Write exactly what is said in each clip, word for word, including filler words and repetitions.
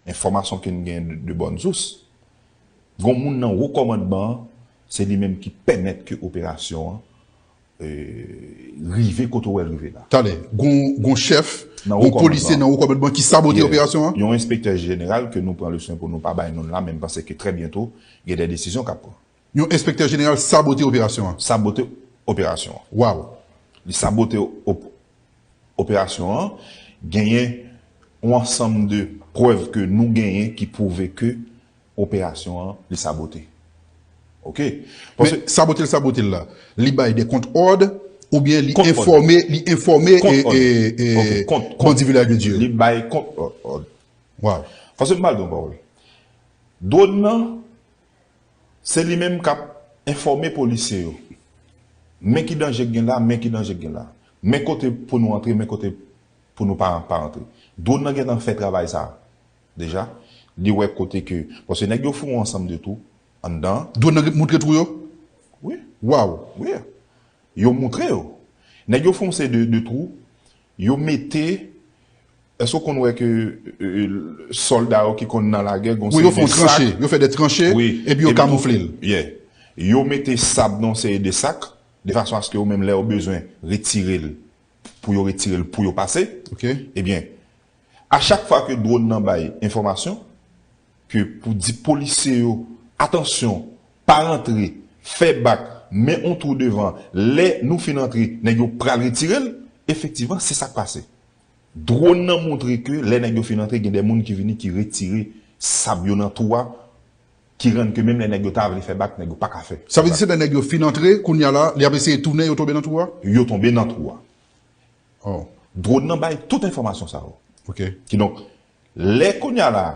enfòmasyon ke n gen de, de bòn sous, gon moun nan wo kòmandman an, se li menm ki pèmèt ke operasyon an, e, rive kote w wè l rive la. Talè, gon, gon chèf, gon polisye nan wo kòmandman ki sabote operasyon an? Yon enspektè jeneral ke nou pran le swen pou nou pa bay non l la, men m panse ke trè byento, gen de desizyon k ap pran. Yon enspektè jeneral sabote operasyon an? Sabote operasyon an. Waw. Li sabote op-, operasyon an, genyen yon ansanm de prèv ke nou genyen ki pwouve ke operasyon an, li sabote. Oke? Men sabote l, sabote l la, li bay de kont òd, oubyen li enfòme, li enfòme e, e, e bandi Vilaj de Dye yo? Li bay kont òd. Waw. Paske m pral di yon pawòl. Dwòn nan, se li menm k ap enfòme polisye yo. Men ki danje k gen la, men ki danje k gen la. Men kote pou nou antre, men kote pou nou pa, pa antre. Dwòn nan gentan fè travay sa a deja. Li wè kote ke, paske nèg yo fè yon ansanm de twou anndan. Dwòn nan moutre twou yo? Wi. Waw. Wi. Yo moutre yo. Nèg yo fè yon seri de, de twou. Yo mete, èske w konn wè ke, e, e, sòlda yo ki konn nan lagè, gon seri de sak. Wi, yo fè yon tranche, yo fè de tranche, epi yo kamoufle l. Yeah. Yo mete sab nan yon seri de sak, de fason aske yo menm lè yo bezwen retire l, pou yo retire l, pou yo pase. Oke. Ebyen, a chak fwa ke dwòn nan bay enfòmasyon, ke pou di polisye yo, "Atansyon, pa rantre, fè bak, men on twou devan, lè nou fin antre, nèg yo pral retire l," efektivman, se sa k pase. Dwòn nan montre ke lè nèg yo fin antre, gen de moun ki vini, ki retire sab yo nan twou a, ki rann ke menm lè nèg yo ta vle fè bak, nèg yo pa ka fè. Sa vle di se lè nèg yo fin antre, kounye a la, lè y ap eseye tounen, yo tonbe nan twou a? Yo tonbe nan twou a. Oh. Dwòn nan bay tout enfòmasyon sa yo. Oke. Kidonk, lè kounye a la,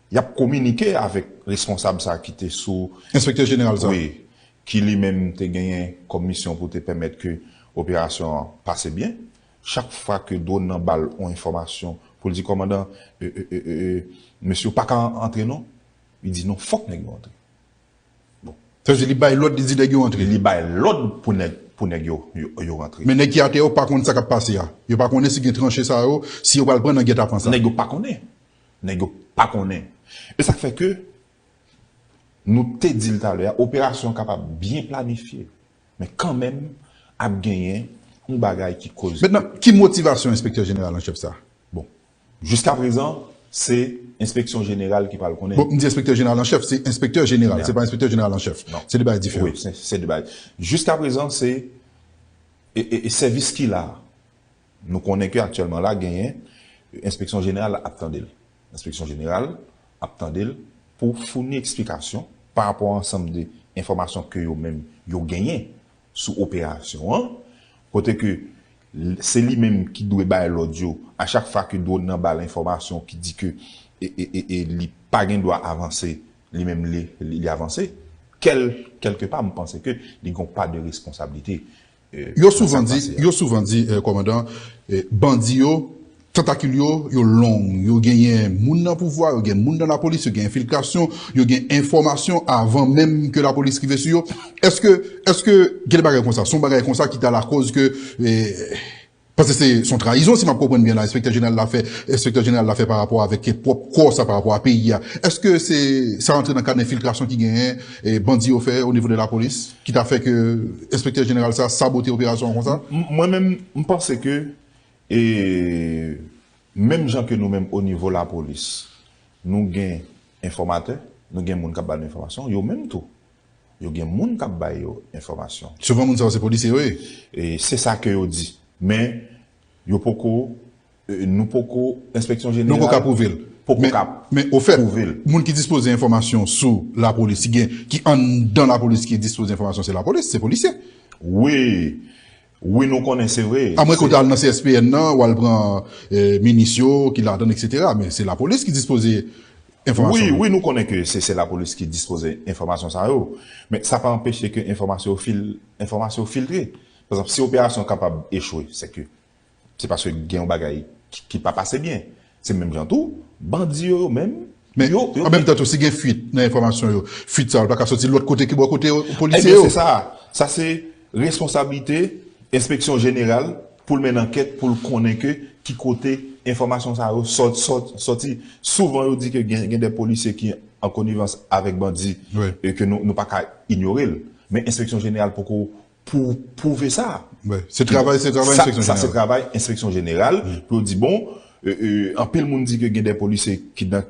y ap kominike avèk responsab sa ki te sou... Enspektè jeneral sa. Wi, ki li menm te genyen kòm misyon pou te pèmèt ke operasyon an pase byen. Chak fwa ke dwòn nan ba l yon enfòmasyon pou l di, "Kòmandan, e, e, e, e, e, mesye yo pa ka antre non," li di, "Non, fòk nèg yo antre." Bon. Sa vle di li bay lòd, li di nèg yo antre. Li bay lòd pou nèg, pou nèg yo, yo, yo rantre. Men nèg ki atè yo pa konn sa k ap pase a. Yo pa konnen si gen tranche sa yo, si yo pral pran nan gètapan sa. Nèg yo pa konnen. Nèg yo pa konnen. E sa k fè ke nou te di l talè a, operasyon kapab byen planifye, men kanmenm ap genyen yon bagay ki koz. Mentnan, ki motivasyon enspektè jeneral an chèf sa? Bon, jiskaprezan, se enspeksyon jeneral ki pral konnen. Bon, m di enspektè jeneral an chèf, se enspektè jeneral, se pa enspektè jeneral an chèf. Non. Se de bagay diferan. Wi, se, se de bagay. Jiskaprezan, se, e, e, e sèvis ki la. Nou konnen ke aktyèlman la, genyen, enspeksyon jeneral ap tande l. Enspeksyon jeneral ap tande l pou founi eksplikasyon pa rapò a ansanm de enfòmasyon ke yo menm yo genyen sou operasyon an, kote ke l-, se li menm ki dwe bay lòd yo a chak fwa ke dwòn nan ba l enfòmasyon ki di ke e, e, e, e li pa gen dwa avanse, li menm li, li, li avanse, kèl, kèlkepa, m panse ke li gen yon pa de responsablite. Yo souvan di, yo souvan di, eh, kòmandan, eh, bandi yo, tantakil yo, yo long, yo genyen moun nan pouvwa, yo gen moun nan lapolis, yo gen enfiltrasyon, yo gen enfòmasyon avan menm ke lapolis rive sou yo. Èske, èske gen de bagay konsa? Se yon bagay konsa ki ta lakòz ke, eh, paske se, se yon trayizon, si m ap konprann byen la, enspektè jeneral la fè, enspektè jeneral la fè pa rapò avèk pwòp kò sa, pa rapò a peyi a. Èske se, sa rantre nan kad enfiltrasyon ki genyen, eh, bandi yo fè o nivo de lapolis? Ki ta fè ke enspektè jeneral sa sabote operasyon an konsa? M-, mwen menm, m panse ke, e, menm jan ke nou menm o nivo lapolis, nou gen enfòmatè, nou gen moun k ap ba nou enfòmasyon, yo menm tou, yo gen moun k ap ba yo enfòmasyon. Souvan moun sa yo se polisye yo ye. E se sa ke yo di. Men, yo poko, e, nou poko, enspeksyon jeneral poko ka pwouve l. Poko ka pwouve l. Men, men, ofèt, moun ki dispoze enfòmasyon sou lapolis, ki gen, ki anndan lapolis ki dispoze enfòmasyon, se lapolis, se polisye. Wi. Wi, nou konnen, se vre. Amwen ke w ta al nan C S P N nan, w al pran, e, minis yo ki ladan, et cetera. Men se lapolis ki dispoze enfòmasyon. Wi, wi, nou konnen ke se, se lapolis ki dispoze enfòmasyon sa yo. Men sa pa anpeche ke enfòmasyon yo fil-, enfòmasyon yo filtre. Pa egzanp, si operasyon kapab echwe, se ke se paske gen yon bagay ki, ki pa pase byen. Se menm jan tou, bandi yo, yo menm, men yo, yo an menm tan tou, si gen fuit nan enfòmasyon yo, fuit sa yo pa ka soti lòt kote ki bò kote yo, polisye yo. Ebyen, se sa. Sa se responsablite enspeksyon jeneral pou l mennen ankèt, pou l konnen ke ki kote enfòmasyon sa yo sòt, sòt, sòti. Souvan, yo di ke gen, gen de polisye ki an konivans avèk bandi, e ke nou, nou pa ka inyore l. Men enspeksyon jeneral poko pou pwouve sa. Se travay, se travay enspeksyon jeneral. Sa se travay enspeksyon jeneral pou yo di, bon, anpil moun di ke gen de polisye ki nan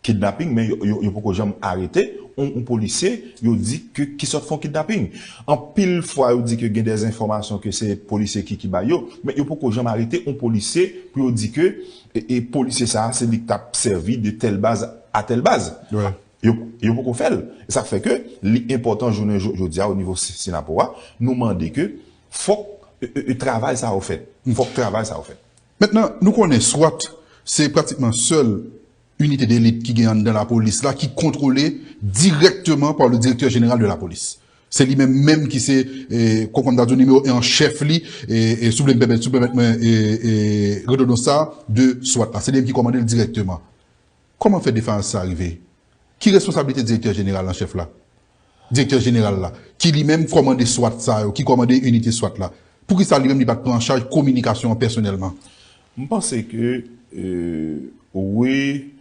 kidnaping, men yo, yo, yo poko janm arete yon, yon polisye, yo di ke ki sòt fè yon kidnaping. Anpil fwa, yo di ke gen de enfòmasyon ke se polisye ki, ki bay yo, men yo poko janm arete yon polisye pou yo di ke e, e polisye sa a, se li k t ap sèvi de tèl baz a tèl baz. Yo, yo poko fè l. E sa k fè ke li enpòtan jounen jo- jodi a o nivo Si- Sinapo a, nou mande ke fòk e, e, e, travay sa yo fèt. Fòk travay sa yo fèt. Mentnan, nou konnen SWAT se pratikman sèl inite delit ki gen anndan lapolis la ki kontwole dirèkteman pa le directeur général de la police. Se li menm menm ki se, eh, kòm m ta di w, nimewo en an chèf li, eh, eh, si w vle m pèmèt, si w pèmèt mwen, eh, eh, redondan sa, de SWAT la. Se li menm ki kòmande l dirèkteman. Kòman fè defayans sa rive? Ki responsablite direktè jeneral an chèf la? Direktè jeneral la, ki li menm kòmande SWAT sa yo, ki kòmande inite SWAT la, poukisa li menm li pa t pran an chaj kominikasyon an pèsonèlman? M panse ke, euh, wi,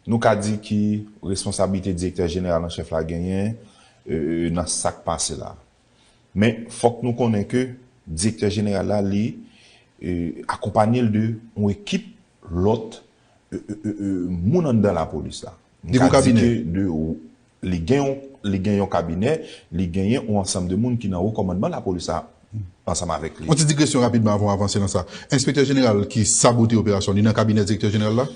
nou ka di ki responsablite direktè jeneral an chèf la genyen, euh, nan sa k pase la. Men fòk nou konnen ke direktè jeneral la, li, euh, akonpanye l de yon ekip lòt, euh, euh, euh, euh, moun anndan lapolis la. M ka di ke de, li gen yon, li gen yon kabinè, li genyen yon ansanm de moun ki nan wo kòmandman lapolis la ansanm avèk li. Yon ti digresyon rapidman avan w avanse nan sa. Enspektè jeneral ki sabote operasyon, li nan kabinè direktè jeneral la?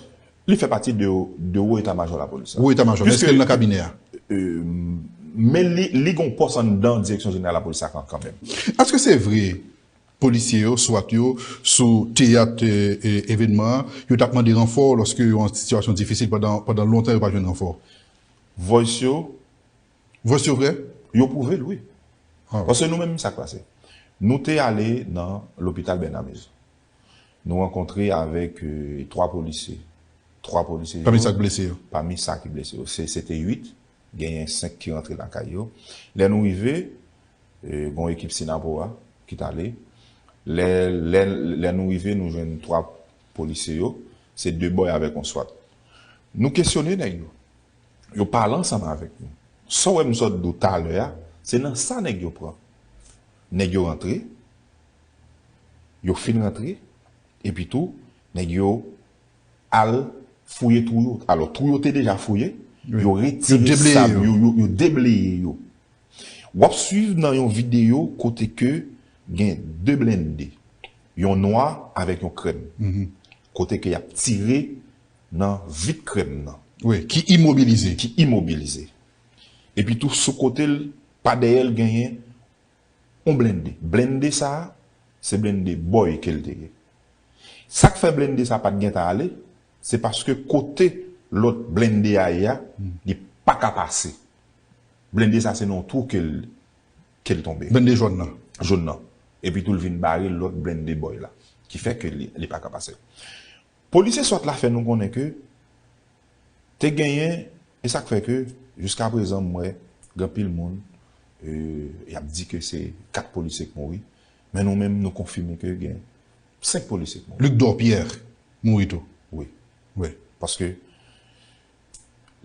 Li fè pati de, de wo eta majò lapolis la. Wo eta majò, men èske li nan kabinè a? Men li, li gen yon pòs anndan direksyon jeneral lapolis la kan, kanmenm. Èske se vre polisye yo, SWAT yo, sou teyat, eh, eh, evènman an, yo t ap mande ranfò lòske yo an sitiyasyon difisil pandan, pandan lontan yo pa jwenn ranfò? Voice yo. Voice yo vre? Yo pwouve l, wi. Paske nou menm, sa k pase. Nou te ale nan lopital Bènamezi. Nou rankontre avèk, eh, twa polisye. Twa polisye yo. Pami sa k blese yo? Pami sa ki blese yo. Se, se te uit. Genyen senk ki rantre lakay yo. Lè nou rive, eh, gen yon ekip Sinapo a ki t ale. Lè, lè, lè nou rive, nou jwenn twa polisye yo. Se de bòy avèk yon SWAT. Nou kesyone nèg yo. Yo pale ansanm avèk nou. Sa w wè m sot di w talè a, se nan sa nèg yo pran. Nèg yo rantre, yo fin rantre, epi tou, nèg yo al fouye twou yo. Alò, twou yo te deja fouye, yo retire sab yo, yo, yo debleye yo. W ap swiv nan yon videyo kote ke gen de blende, yon nwa avèk yon krèm, kote ke y ap tire nan vit krèm nan. Wi, ki imobilize. Ki imobilize. Epi tou, sou kote l, pa dèyè l, genyen yon blende. Blende sa a, se blende bòy ke l te ye. Sa k fè blende sa a pa t gentan ale, se paske kote lòt blende a ye a, li pa ka pase. Blende sa a, se nan yon twou ke l, ke l tonbe. Blende jòn nan. Jòn nan. Epi tou, l vin bare lòt blende bòy la, ki fè ke li, li pa ka pase. Polisye SWAT la fè nou konnen ke te genyen, e sa k fè ke, jiskaprezan, m wè gen anpil moun, euh, y ap di ke se kat polisye k mouri, men nou menm, nou konfime ke gen senk polisye k mouri. Luc Dorpierre mouri tou. Wi. Wi. Paske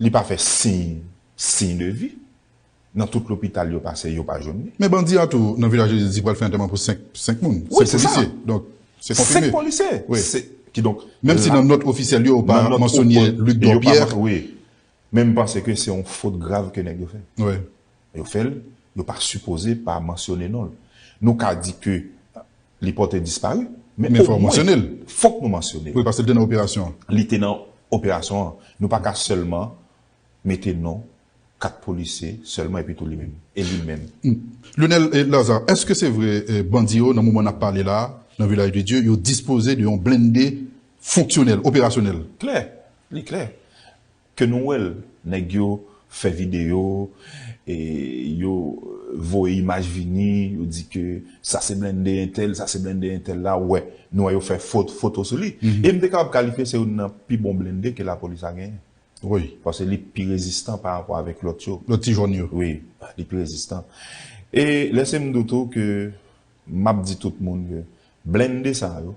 li pa fè siy, siy de vi. Nan tout lopital yo pase, yo pa jwenn li. Men bandi a tou, nan Vilaj de Dye, di pral fè antèman pou senk, senk moun. Wi, se sa. Senk polisye. Donk, se konfime. Senk polisye. Wi. Se, kidonk, menm si nan nòt ofisyèl yo, yo pa mansyone Luc Dorpierre. Wi. Men m panse ke se yon fot grav ke nèg yo fè. Wi. Yo fè l, yo pa sipoze pa mansyone non l. Nou ka di ke li pòte dispari, men omwen, fòk nou mansyone l. Wi, paske l te nan operasyon an. Li te nan operasyon an. Nou pa ka sèlman mete non kat polisye sèlman epi tou li menm. E li menm. Lionel, eh, Lazarre, èske se vre, eh, bandi yo, nan moman n ap pale la a, nan Vilaj de Dye, yo dispoze de yon blende fonksyonèl, operasyonèl? Klè, li klè. Ke nou wè l, nèg yo fè videyo, e yo voye imaj vini, yo di ke sa se blende entèl, sa se blende entèl la, wè, nou wè yo fè fot-, foto sou li. E m te kapab kalifye se youn nan pi bon blende ke lapolis la genyen. Wi. Paske li pi rezistan pa rapò avèk lòt yo. Lòt ti jòn yo. Wi, li pi rezistan. E lèse m di w tou ke m ap di tout moun ke blende sa yo,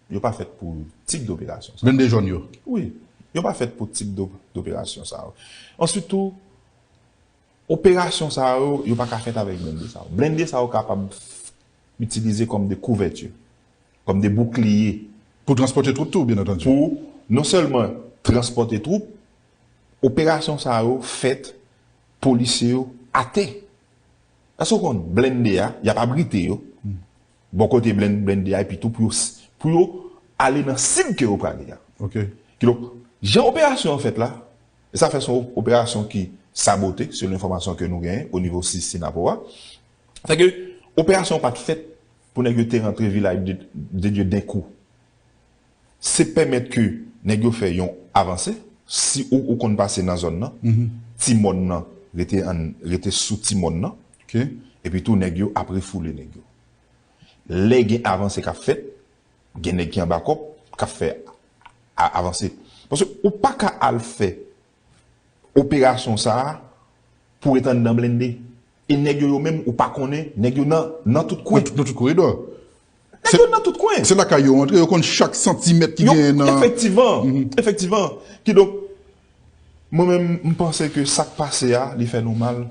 yo pa fèt pou tip doperasyon sa. Blende jòn yo. Wi, yo pa fèt pou tip do- doperasyon sa yo. Answit tou, operasyon sa yo, yo pa ka fèt avèk blende sa yo. Blende sa yo kapab itilize kòm de kouvèti, kòm de boukliye Pou transpòte twoup tou, byen antandi. Pou non sèlman transpòte twoup, operasyon sa yo fèt, polisye yo atè. Èske w konn blende a, y ap abrite yo bò kote blende a, epi tou pou yo, pou yo ale nan sib ke yo prale a. Ok. Kidonk, jan operasyon an fèt la, e sa fè se yon operasyon ki sabote, selon enfòmasyon ke nou genyen o nivo sis Sinapo a. Fè ke operasyon an pa t fèt pou nèg yo te rantre Vilaj de, de Dye denkou. Se pèmèt ke nèg yo fè yon avanse, si ou, ou konn pase nan zòn nan, ti mòn nan, rete, an, rete sou ti mòn nan, Ok. epi tou nèg yo ap refoule nèg yo. Lè gen avanse k ap fèt, gen nèg ki anba kòb k ap fè a- avanse. Paske ou pa ka al fè operasyon sa a pou ret anndan blende. E nèg yo, yo menm, ou pa konnen, nèg yo nan, nan tout kwen. Nan tout koridò. Nèg yo nan tout kwen. Se lakay yo antre, yo konn chak santimèt ki Yo, genyen nan. Efektivman, efektivman. Kidonk, mwen menm, m panse ke sa k pase a, li fè nou mal.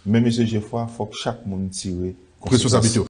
Men mesye Jefwa, fòk chak moun tire Responsablite yo.